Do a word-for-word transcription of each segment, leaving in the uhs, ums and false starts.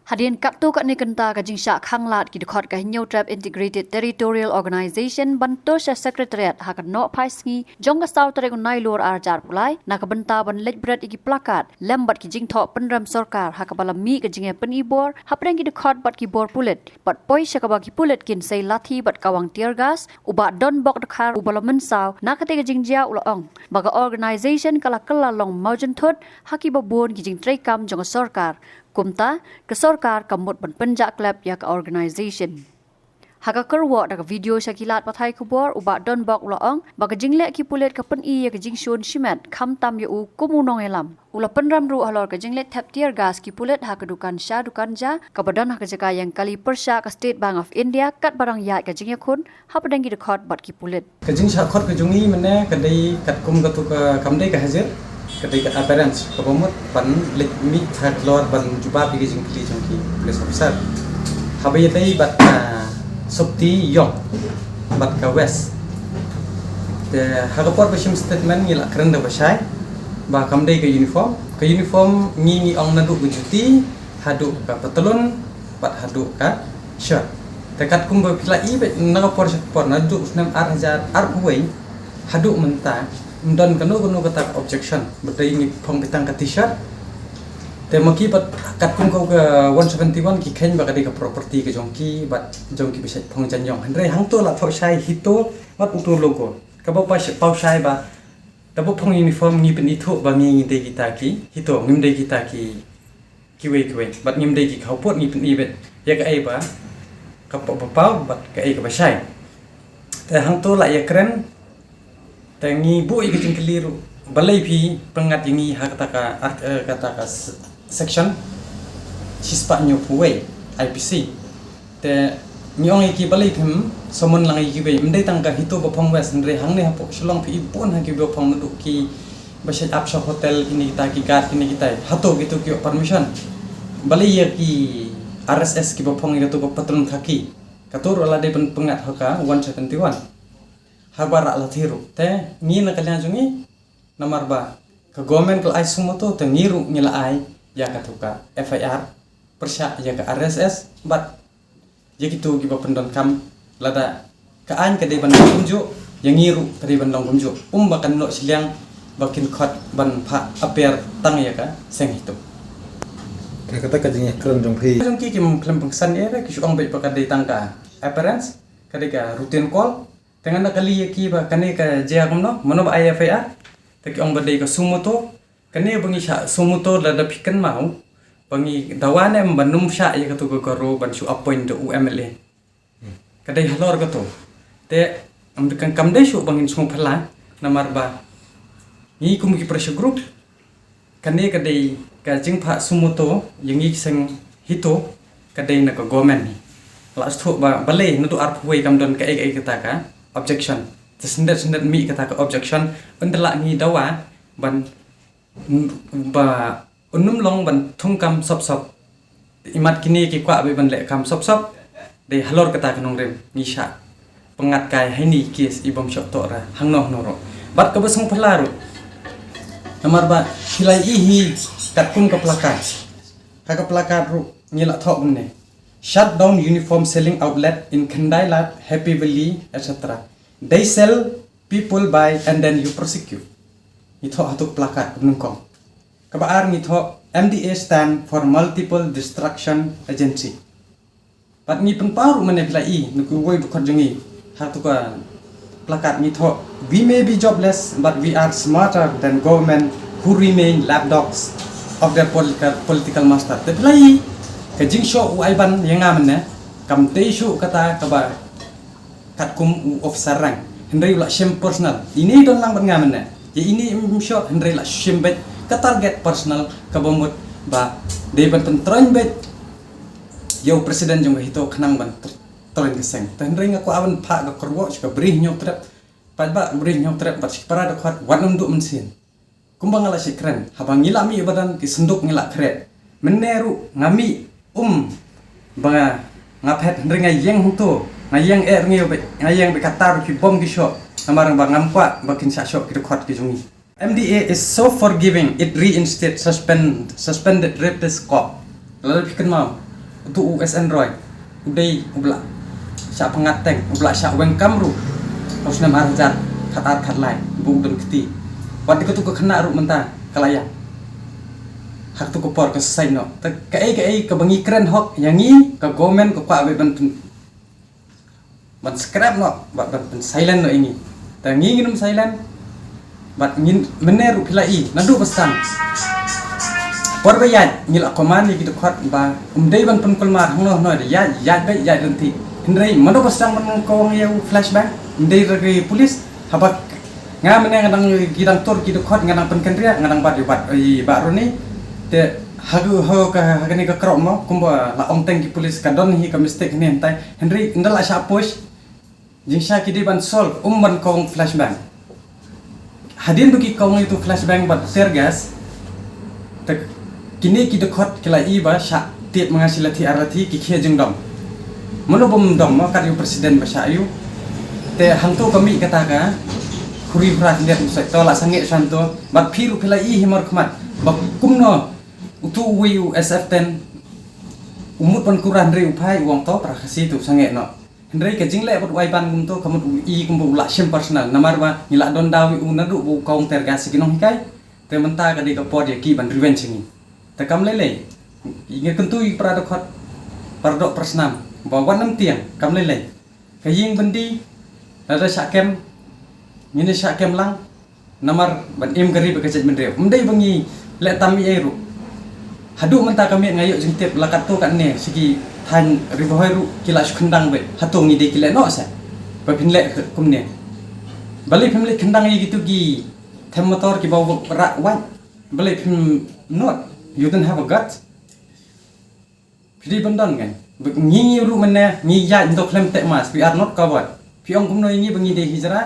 Hadien katto katne kynta ka jingshah khanglad ki dkhot ka Hynñiewtrep Integrated Territorial Organization ban tur sha Secretariat ha ka nohphai sngi jong ka saw tarik u Nailur arhajar arphew lai na ka bynta ban leit bret ïa ki plakat lem bad ki jingthoh pynrem sorkar ha kaba la mih ka jingïapynibor hapdeng ki dkhot bad ki bor pulit bad poi sha kaba ki pulit kin sei lathi bad kawang tear gas. U Bah Donbok Dkhar uba la mynsaw na katei ka jingjia u la ong ba ka organization ka la kylla long mawjynthut ha kiba bun ki jingtreikam jong ka sorkar. Kumta, ka sorkar ka mut ban pynjah klep ïa ka organization. Ha ka kyrwoh da ka video sha ki lad pathai khubor, u Bah Donbok u la ong ba ka jingleh ki pulit ka pyni ïa ka jingshun shimet khamtam ïa u kum u nongïalam. U la pynrem ruh halor ka jingleit thep tear gas ki pulit ha ka dukan sha dukan ja kaba don ha ka jaka ïeng kali pyrshah ka State Bank of India katba dang ïaid ka jingïakhun hapdeng ki dkhot bad ki pulit. Ka jingshah khot ka jong ngi mynne ka dei katkum katu ka, kam dei ka hajir, ka dei ka appearance kaba mut ban leit mih halor ban jubab ïa ka jingkylli jong ki police officer. Haba ïadei bad ka sopti ïong bad ka vest, te ha ka por ba shim statement ngi la kren da ba shai ba kam dei ka uniform. Ka uniform ngi, ngi ong naduh ka juti haduh ka patlun bad haduh ka shirt. Te katkum ba phi la i beit na ka por sha ka por, naduh u snem arhajar arphew wei haduh mynta, ym don kano kano kata ka objection. Ba dei ngi phong beit tang ka t-shirt. Te ma ki pat katkum ka, ka one seventy-one ki kheiñ ba ka dei ka property ka jong ki bad jong ki ba shait phong jan ïong. Hynrei hangto la thoh shai HITO bad uto logo. Kaba paw shai ba da ba phong uniform ngi pynithuh ba ngi, ngi dei kita ki HITO, ngim dei kita ki kiwei kiwei. Bad ngim dei ki khawpud, ngi pyni beit ïa kaei ba ka paw, ba paw bad kaei kaba shai. Te hangto la ïakren, te ngi buh ïa ka jingkylli ruh, balei phi pynngat ïa ngi ha kata ka art-, eh, kata ka s-, section shispah hynñiewphew wei I P C. Te ngi ong ïa ki balei phim summon lang ïa kiwei, ym dei tang ka HITO ba phong vest, hynrei hangne hapoh Shillong phi i bun ha kiba phong naduh ki ba shait ap sha hotel, kine kita ki guard, kine kita. Hato kito ki ïoh permission? Balei ïa ki R S S kiba phong ïa kato ka patlun khaki? Kato ruh la dei ban pynngat ha ka one seventy-one. Haba rah lathi ruh. Te ngi na ka liang jong ngi, namar ba ka government ka la ai suo motu, te ngi ruh ngi la ai ïa kato ka F I R pyrshah ïa ka R S S bad ïa kito kiba pyndonkam. Lada ka aiñ ka dei ban long kumjuh, ïa ngi ruh ka dei ban long kumjuh. Um ba kan noh shiliang ba kin khot ban phah appear tang ïa ka seng HITO. Te kata ka jingïakren jong phi, jong ki kim khlem pynksan ei ei, ki shu ong beit ba ka dei tang ka appearance, ka dei ka routine call. Te nga na kylli ïa ki ba kane ka jia kumno, mano ba ai F I R? Te ki ong ba dei ka suo motu. Kane ba ngi shah suo motu, lada phi kynmaw, ba ngi dawa ne em ban ym shah ïa kato ka garo ban shu appoint da u M L A. Ka dei halor kato. Te ym dei, kam, kam dei shuh ba ngin sngewphylla, namar ba ngi kum ki pressure group, kane ka dei ka jingphah suo motu ïa ngi ki seng HITO, ka dei na ka government. La sdang ba balei naduh arphew wei kam don kaei kaei kata ka objection. Te syndet syndet mih kata ka objection, ynda la ngi dawa ban, ba un ym long ban thungkam sop sop. Imat kine ki kwah beit ban leh kam sop sop, dei halor kata ka nongrim ngi shah pynngat kai ha ine i case, i bym shoh toh ra hangno hangno ruh. Bad kaba sngewphylla ruh, namar ba phi la i hi katkum ka placard. Ha ka placard ruh ngi la thoh kumne: "Shut down uniform selling outlet in Khyndai Lad, Happy Valley, et cetera. They sell, people buy, and then you prosecute." Ngi thoh hato ka placard kaba nyngkong. Kaba ar ngi thoh, "M D A stand for multiple destruction agency." Bad ngi pynpaw ruh mynne, phi la i, na kiwei ba khot jong ngi, hato ka placard ngi thoh, "We may be jobless, but we are smarter than government who remain lapdogs of their political, political master." Te phi la i, ka jingshoh u Aiban ïa nga mynne, kam dei shuh kata kaba katkum u officer rank. Hynrei u la shim personal. Ine i don lang bad nga mynne, ïa ine im shoh, hynrei la shim beit ka target personal, kaba mut ba dei ban pyntroiñ beit ïa u president jong ka HITO khnang ban tr-, troiñ ka seng. Te hynrei nga kwah ban phah ka kyrwoh sha ka Bri Hynñiewtrep, paidbah Bri Hynñiewtrep bad sha ki para dkhot, wat nym duh mynsiem. Kumba nga la shait kren, haba ngi la mih ba don ki synduk ngi la khreh. Mynne ruh nga mih, um ba nga, nga phet, hynrei nga ïeng hangto, nga ïeng eh rngiew beit, nga ïeng beit, kata ruh ki bom ki shoh. Namar ba ngam kwah ba kin shah shoh ki dkhot ki jong ngi. M D A is so forgiving, it reinstate suspend, suspended rapist cop. Lada phi kynmaw, Utu u S N Roy u dei u ba la shah pyngngad teng, u ba la shah weng kam ruh ha u snem ar hajar khatar khatlai ba u don kti. Wat ïa katu ka khynnah ruh mynta ka la ïap ha katu ka por, ka suicide noh. Te kaei kaei kaba ngi kren hok ïa ngi, ka government ka kwah beit ban pyn ban scrap noh, bad ban pyn silent noh ïa ngi. Te ngi ngin ym silent. Bad ngin mynne ruh phi la i naduh ba sdang. Por ba ïaid ngi la command ïa ki dkhot ba ym dei ban pynkulmar hangno hangno, ïaid, ïaid beit, ïaid ryntih. Hynrei naduh ba sdang ban kawang ïa u flashbang, ym dei ra ki pulit. Haba nga mynne nga dang, ki dang tur ki dkhot, nga dang pynkynriah, nga dang bat ïa u Bah, ïa u Bah Roni. Te ha ka, ha ka, ha kane ka krok mo, kumba la ong teng ki pulit, ka don hi ka mistake ne hyntai. Hynrei ynda la shah push, jingshah ki dei ban solve, ym ban kawang flashbang. Hadien ba ki kawang ïa utu u flashbang bad tear gas, te kine ki dkhot ki la i ba shah tied ma nga shi lathi ar lathi, ki khie jingdom. Mano bym dom mo, kat ïa u president ba shah ïa u. Te hangto ka mih kata ka huri hura khyndiat, ym soi, to la sangeh sha hangto. Bad phi ruh phi la i hi markhmat ba kumno utu uwei u S F ten u mut ban kura, hynrei u phai u ong to para Khasi, to sangeh noh. Hynrei ka jingleh bad u Aiban kumto, ka mut u i kumba u la shim personal, namar ba ngi la don daw ïa u naduh ba u kawang tear gas sha ki nonghikai. Te mynta ka dei ka por ïa ki ban revenge ïa ngi. Te kam lei lei, ngi kyntu ïa ki para dkhot, para doh para snam ba wat nym tieng, kam lei lei. Ka ïing byndi lada shah kem, ngin ïa shah kem lang. Namar ban im ka ri bad ka jaitbynriew, ym dei ba ngi leh tam ei ei ruh. Haduh mynta ka miet nga ïoh jingtip la katto katne sha ki thaiñ Ri Bhoi ruh ki la shu khyndang beit. Hato ngi dei ki leh noh seh ba phin leh kumne? Balei phim leit khyndang ïa kito ki them motor kiba rah wait? Balei phim nud? You don't have a guts. Phi dei ban don ngan. Ba ngi, ngi ruh mynne ngi ïaid, ngi dok khlem teh mask, we are not covered. Phi ong kumno ïa ngi ba ngi dei hijra?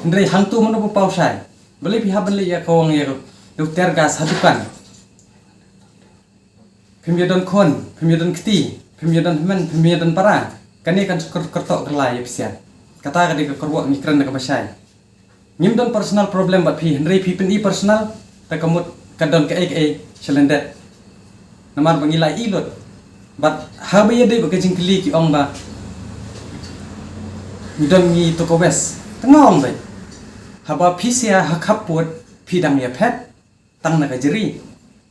Hynrei hangto mano ba paw shai? Balei phi hap ban leit ïa kawang ïa u tear gas ha dukan? Phim ïa don khun, phim ïa don kti, phim ïa don hynmen, phim ïa don para. Kane kan kyrtoh kyrlai ïa phi sha. Kata ka dei ka kyrwoh ngi kren da kaba shai. Ngim don personal problem bad phi, hynrei phi pyni personal, te ka mut ka don kaei kaei shalyndet. Namar ba ngi la i lut. Bad haba ïadei bad ka jingkylli ki ong ba ngi don ngi to ka West. Te nga ong beit, haba phi sia ha khappud phi dang ïa phet tang na ka jri.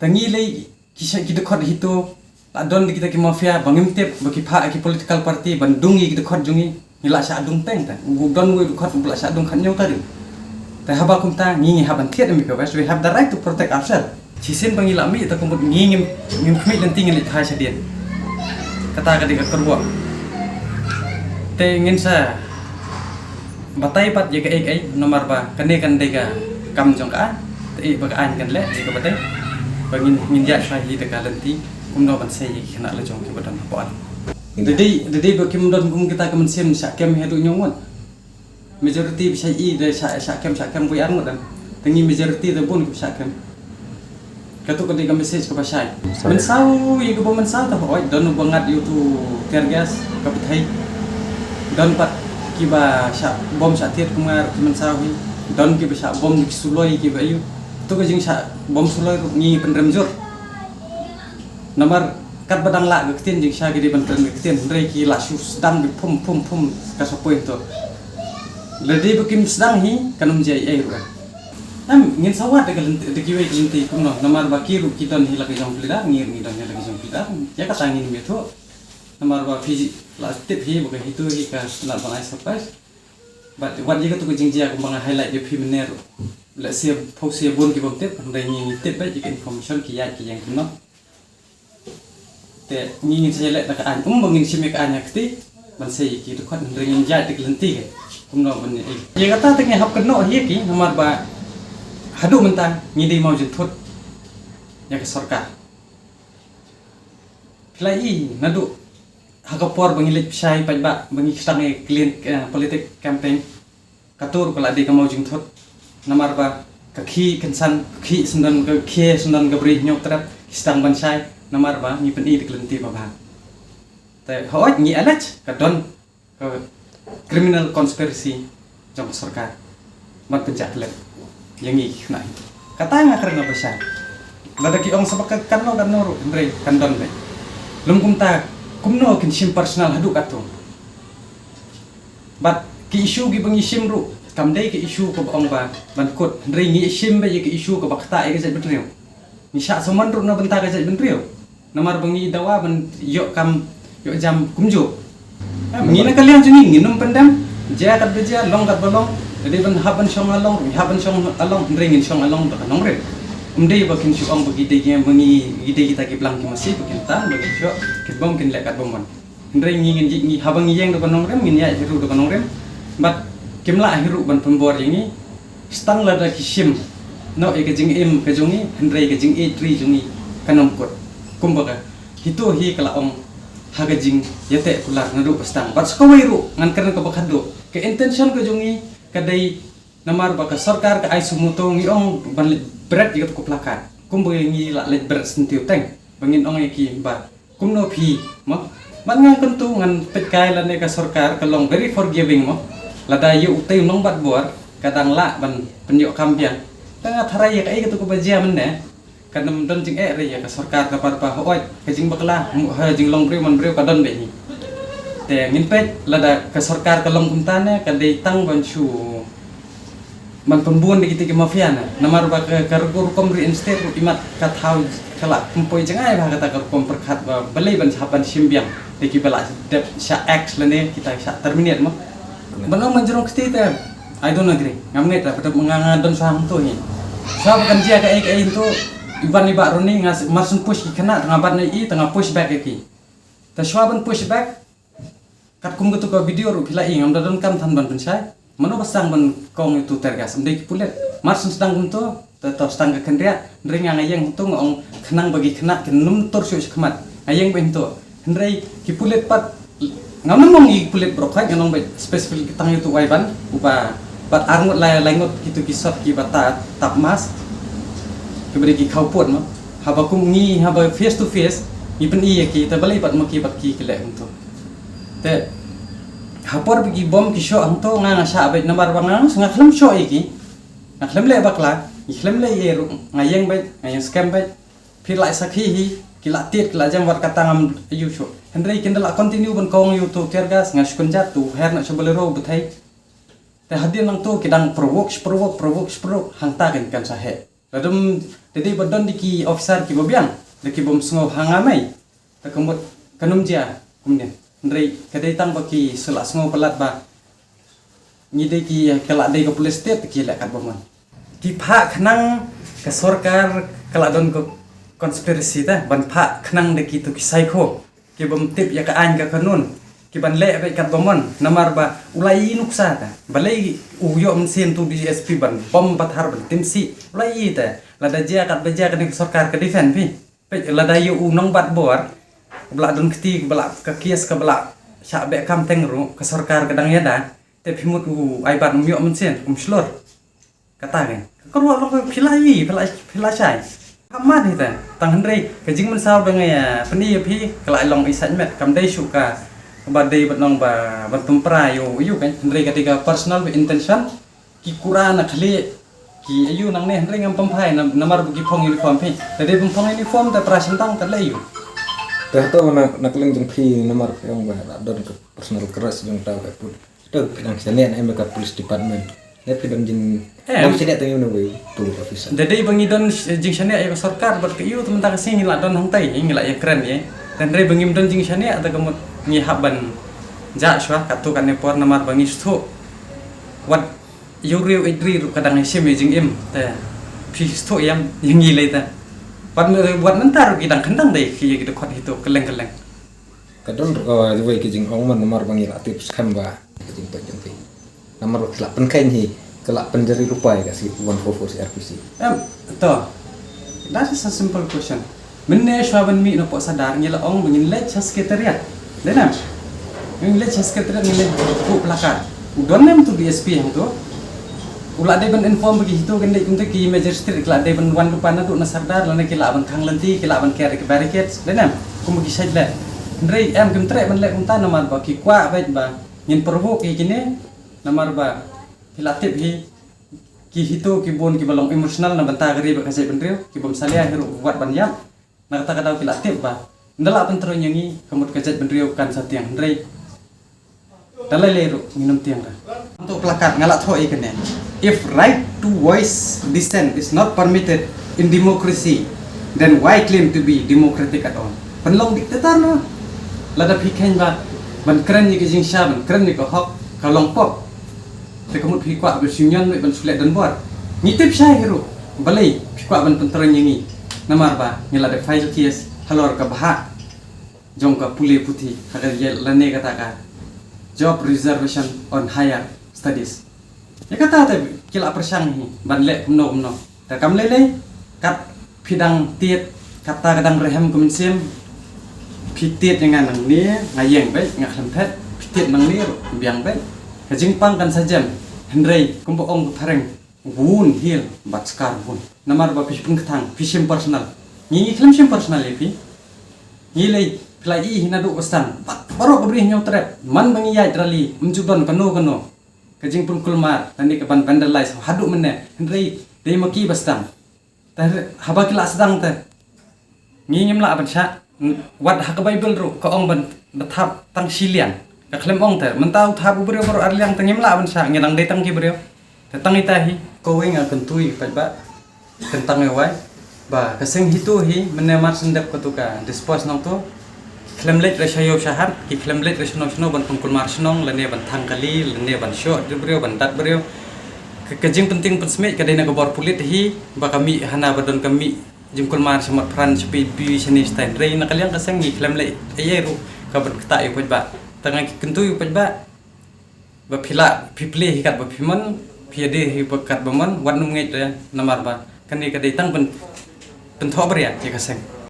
Te ngi lei ki sha, ki dkhot hito, la don kita ki mafia ba ngim tip ba ki phah ki political party ban dung ïa ki dkhot jong ngi. Ngi la shah dung teng, te u don uwei u dkhot u la shah dung khatñiew tarik. Te haba kumta ngi, ngi hap ban thied ïa ka West, we have the right to protect ourselves. Shisien ba ngi la mih, te ka mut ngi ngim, ngim khmih lynti, ngin leit phai shadien. Kata ka dei ka kyrwoh. Te ngin sa batai pat ïa kaei kaei, namar ba kane kan dei ka kam jong ka aiñ. Te ïa ba ka aiñ kan leh ïa ka batai ba ngin, ngin ïaid shwa hi da ka lynti kumno ban sei ïa ki khynnah la jong kiba don hapoh. Da dei, da dei ba kim don kum kita ka mynsiem shah kem haduh hynñiew ngut. Majority ba shah i da shah, shah kem, shah kem wei ar ngut em. Te ngi majority da bun kiba shah kem. Kato ka dei ka message kaba shai. Mynsaw ïa kiba mynsaw, te hooid don uba ngat ïa utu tear gas ka pyrthei. Don pat kiba shah bom shah thied kum nga ruh ki mynsaw hi. Don kiba shah bom da ki suloi kiba ïa u. To ka jingshah bom suloi ruh ngi pynrem jur. Namar katba dang lah ka ktien, jingshai ki dei ban kren ka ktien, hynrei ki la shu sdang beit phum phum phum ka sa poi to. Lada dei ba kim sdang hi kan ym jia ei ei ruh. Em, ngin sa wad da ka lynti, da kiwei ki lynti kumno, namar ba ki ruh ki don hi la ka jong ki leader, ngi ruh ngi don hi la ka jong ki leader. Ïa kata ngin ym ïathuh. Namar ba phi la tip hi ba ka HITO hi ka la ban ai surprise. Bad wat ïa kato ka jingjia kumba nga highlight ïa phi mynne ruh, lehse phew sien bun ki bym tip, hynrei ngi, ngi tip beit ïa ka information, ki ïaid ki ïeng kumno. Te ngi ngin sa ïaleh da ka aiñ, ym ba ngin shim ïa ka aiñ ha kti ban sei ïa ki dkhot, hynrei ngin ïaid da ka lynti ka kumno ban ïa. Ïa kata te ngi hap kynnoh hi ïa ki, namar ba haduh mynta ngi dei maw jingthut ïa ka sorkar. Phi la i naduh ha ka por ba ngi leit pynshai paidbah, ba ngi sdang ïa ka clean, eh, politic campaign. Kato ruh ka la dei ka maw jingthut. Namar ba ka khih kynsan, ka khih syndon, ka khie syndon ka Bri Hynñiewtrep, ki sdang ban shai namar ba ngi pyni da ka lynti ba bha. Te hooid ngi allege ka don ka criminal conspiracy jong ka sorkar ban pynjah klet ïa ngi ki khynnah hi. Kata nga kren nga ba shai. Lada ki ong sa ba ka katno katno ruh, hynrei kan don beit. Lum kumta, kumno kin shim personal haduh katto. Bad ki issue kiba ngi shim ruh kam dei ki issue kaba ong ba ban kut, hynrei ngi shim ba ïa ki issue kaba ktah ïa ka jaitbynriew. Ngi shah suman ruh na bynta ka jaitbynriew. Namar ba ngi dawa ban ïoh kam ïoh jam kumjuh. Ngi na ka liang jong ngi ngin ym pyndem. Jia katba jia, long katba long. Lada dei ban hap ban shong along, ngi hap ban shong along, hynrei ngin shong along da ka nongrim. Ym dei ba kin shu ong ba ki dei ki, ba ngi, ki dei kita ki blang ki masi ba kin tan ba kin shu, kin bom kin leh katba mon. Hynrei ngi ngin ïa, ngi haba ngi ïeng da ka nongrim, ngin ïa hi ruh da ka nongrim. Bad kim lah hi ruh ban pynbor ïa ngi. Stang lada ki shim noh ïa ka jingim ka jong ngi, hynrei ka jingïeit ri jong ngi kan ym kut. Kumba ka hito hi ka la ong ha ka jingïateh kular naduh ba stang. Bad sa kawei ruh ngan kren kaba khatduh. Ka intention ka jong ngi ka dei namar ba ka sorkar ka ai suh moto, ngi ong ban leit bret ïa kato ka placard. Kumba ngi la leit bret syntiew teng ba ngin ong ïa ki ba kumno phi, mo? Bad ngan kyntu ngan peit kai lane ka sorkar ka long very forgiving, mo? Lada ïa utei u nongbat bor ka dang lah ban pynïoh kam biang. Te nga tharai ïa kaei kato kaba jia mynne, kan ym don jingeh re ïa ka sorkar ka pat ba hooid ka jingbakla, ha jinglong briew man briew ka don beit hi. Te ngin peit lada ka sorkar ka long kumta ne ka dei tang ban shu ban pynbun da kita ki mafia ne. Namar ba ka, ka rukom reinstate ruh imat ka thaw ka la pynpoi jngai ba kata ka rukom pyrkhat ba balei ban hap ban shim biang da kiba la dep shah axe lane kita shah terminate, mo. Ban ong ban jrong kti te I don't agree. Ngam ngeit da ba dep nga, nga don sa hangto hi. Sa ba kan jia kaei kaei hangto, i wan i bah Ronnie, nga s-, mar syn push ki khynnah, te nga bat na i, te nga push back ïa ki. Te shuwa ban push back, katkum katu ka video ruh phi la i, ngam da donkam than ban pynshai. Mano ba sdang ban kong ïa utu tear gas, ym dei ki pulit. Mar syn sdang kumto, te to sdang ka kynriah, hynrei nga, nga ïeng hangto nga ong khnang ba ki khynnah kin ym tur shuh shakhmat. Nga ïeng beit hangto. Hynrei ki pulit pat, ngam nym ong ïa ki pulit baroh khoit, ngan ong beit specifically tang ïa utu u Ivan, uba bat ar ngut lai, lai ngut kitu ki sot kiba ta, tap mask. Kiba dei ki khawpud, mo. Haba kum ngi, haba face to face, ngi pyni ïa ki, te balei pat ma ki, bad ki ki leh kumto. Te ha por ba ki bom ki shoh hangto, nga, nga shah beit namar ba nga, nga khlem shoh ïa ki. Nga khlem leh bakla, ngi khlem leh ei ei ruh, nga ïeng beit, nga ïeng skhem beit. Phi la sakhi hi, ki la tied, ki la jam, wat kata ngam aiu shuh. Hynrei kin da la continue ban kong ïa utu tear gas, nga shu kynjat, utu u her na sha Bolero u bthei. Te hadien nangto ki dang provoke, provoke, provoke, provoke, hangta kin kan sa heh. Lada ym, da dei ba don da ki officer kiba biang, da ki bym sngew ha nga mei. Te ka mut kan ym jia kumne. Hynrei ka dei tang ba ki sa la sngew palat ba ngi dei ki, ka la dei ka police state, te ki leh katba mon. Ki phah khnang ka sorkar ka la don ka conspiracy te ban phah khnang da kitu ki psycho ki bym tip ïa ka aiñ ka kanun, ki ban leh beit katba mon, namar ba u la ïohi nuksa te. Balei u ïoh mynsiem utu DSP ban bom pathar ban tim sih, u la ïohi te. Lada jia katba jia kane ka sorkar ka defend phi. Peit, lada ïa u nongbat bor, ba la don kti, ba la ka case kaba la shah beh kam teng ruh, ka sorkar ka dang ïada, te phi mut u Ivan um ïoh mynsiem, um shlur. Kata kan. Ka ruh long phi la ïohi, phi la, phi la shai. Ka mat hi te. Tang hynrei ka jingmynsaw ba nga ïa pyni ïa phi, ka la long i sait met, kam dei shuh ka, ba dei ban ong ba, ban pynpra ïa u, ïa u kan. Hynrei ka dei ka personal intention. Ki kura na khlieh, ki aiu nangne, hynrei ngam pynphai, nam-, namar ba ki phong uniform phi. Te dei ban phong uniform te pra shynrang te leh aiu. Te hato na, na kylleng jong phi namar phi ong ba la don ka personal grudge jong uta u pud. Te phi dang shaniah na em ka police department. Ne phi don jing, em, dang shaniah tang ïa u na wei police officer. Da dei ba ngi don sh-, jingshaniah ïa ka sorkar bad ka aiu te mynta ka sngi ngi la don hangtai, ngi la ïakren ïa. Te hynrei ba ngim don jingshaniah te ka mut ngi hap ban jah shuwa katto katne por namar ba ngi sngewthuh. Wat ïa u riew ïeit ri ruh ka dang ïashim ïa jingim te phi sngewthuh ïa ngi lei te. Wat, wat mynta ruh ki dang khyndang dei ki ïa ki dkhot hito kylleng kylleng. Ka don ruh kawei ka jingong man namar ba ngi la tip skhem ba ka jingpeit jong phi. Namar ba ka la pynkheiñ hi, ka la pynjari rupai ka C one four four C R P C. Em, to. That is a simple question. Mynne shuwa ban mih na pok Sadar ngi la ong ba ngin leit sha secretariat. Dei ne em? Ngin leit sha secretariat ngin leit buh placard. U don ne em utu DSP hangto? U la dei ban inform ba ki hito kin dei kumta ki magistrate ki la dei ban wan lypa naduh na Sadar lane ki la ban khang lynti ki la ban ker ki barricades. Dei ne em? Kumba ki shait leh. Hynrei em kim treh ban leh kumta namar ba ki kwah beit ba ngin provoke ïa kine namar ba ki la tip hi ki hito ki bun kiba long emotional na bynta ka ri bad ka jaitbynriew ki bym salia hi ruh wat ban ïap. Na kata ka daw ki la tip ba Nda lah pyntroi ïa ngi, ka mut ka jaitbynriew kan sa tieng, hynrei da lei lei ruh ngin ym tieng ka. Ngan thoh placard, nga lah thoh ïa kane: "If right to voice dissent is not permitted in democracy, then why claim to be democratic at all?" Pynlong dictator noh. Lada phi kheiñ ba ban kren ïa ka jingshisha, ban kren ïa ka hok, ka long pop. Te ka mut phi kwah ban shu ñion ban shu leh donbor. Ngi tip shai hi ruh balei phi kwah ban pyntroi ïa ngi. Namar ba ngi la dep file case halor ka bhah jong ka pule puthi ha ka ïa lane kata ka job reservation on higher studies. Ïa kata te ki la pyrshang hi ban leh kumno kumno. Te kam lei lei, kat phi dang tied, kata ka dang rhem ka mynsiem, phi tied ïa nga nangne, nga ïeng beit, nga khlem phet, phi tied nangne ruh, biang beit. Ka jingpang kan sa jem, hynrei kumba ong ka phareng, wound heal but scar wound. Namar ba phi pynkthang, phi shim personal. Ngi ngi khlem shim personal ïa phi. Ngi lei phi la i hi naduh ba sdang, bad baroh ka bri Hynñiewtrep, man ba ngi ïaid rally, ym ju don kano kano ka jingpynkulmar lane ka ban vandalize haduh mynne, hynrei dei ma ki ba sdang. Te haba ki la sdang te ngi ngim lah ban shah. Wat ha ka Baibl ruh ka ong ban, ba thap tang shiliang. Ka khlem ong te mynta u thap u briew baroh ar liang te ngim lah ban shah, ngi dang dei tang ki briew. Te tang ita hi kawei nga kyntu ïa ki paidbah, kyntang ïa wai ba ka seng hi tu hi, mynne mar shen dep katu ka dispose nong tu, khlem leit re sha ïew sha hat, ki khlem leit re shano shano ban pynkulmar shnong lane ban thang kali lane ban shoh briew, ban dat briew. Ka, ka jingpyntieng pynsmit ka dei na ka bor pulit hi, ba ka mih hana ba don ka mih jingkulmar sha Motphran, sha P B, shane shatai, hynrei na ka liang ka seng ngi khlem leh ei ei ruh ka ban ktah ïa u paidbah. Te nga kyntu ïa u paidbah ba phi lah phi plie hi kat ba phi mon, phi ïadei hi ba kat ba mon, wat nym ngeit re, namar ba kane ka dei tang pyn, pynthoh bria ïa ka seng.